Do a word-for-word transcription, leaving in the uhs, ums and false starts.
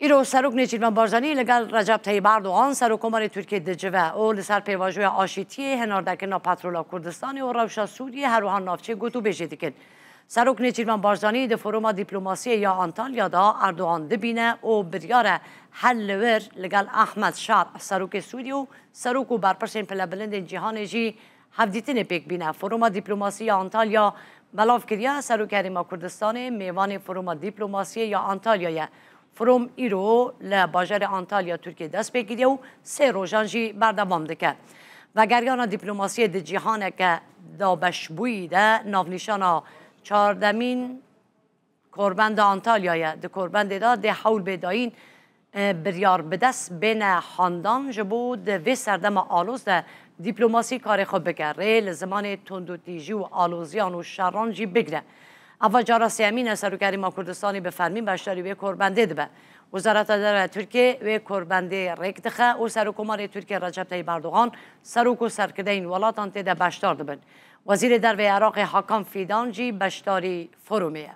Îro Serok Nêçîrvan Barzanî li gel Recep Teyyîp Erdogan, Serokkomarê Tirkiyê dicive û li ser pêvajoya aşîtiyê, hinardekirina petrola Kurdistanê û rewşa Sûriyê, her wiha navçeyê gotûbêjê dikin. Serok Nêçîrvan Barzanî di Foruma Dîplomasiyê ya Antalya de Erdogan dibîne û biryar e hel li wir li gel Ahmed Şar, Serokê Sûriyê û serok û berpirsên pilebilindên cîhanê jî hevdîtinê pêk bîne. Foruma Dîplomasî ya Antalya belav kiriye, Serok Herêma Kurdistanê mêvanê Foruma Dîplomasiyê ya Antalya ye. Forum îro li bajarê Antalya Tirkiyê dest pê kiriye û sê rojan jî berdewam dike. Vegeriyana dîplomasiyê di cîhaneke dabeşbûyî de navnîşana çardemîn Korbenda Antalyayê. Di korbendê de dê hewl bê dayîn, e, biryar bi dest bêne handan, ji bo di vê serdema aloz de dîplomasî karê xwe bike, rê li zimanê tundûtîjî û aloziyan û şeran jî bigire. Eva cara sêyemîn e Serokherîma Kurdistanê bi fermî beşdarî wê korbendê dibe. Wezareta Derve Tirkiyê wê korbendê rêk dixe û Serokkomarê Tirkiyê Recep Teyyîp Erdogan, serok û serkirdeyên welatan tê de beşdar dibin. Wezîrê Derve yê Iraqê Hakan Fîdan jî beşdarî forumê ye.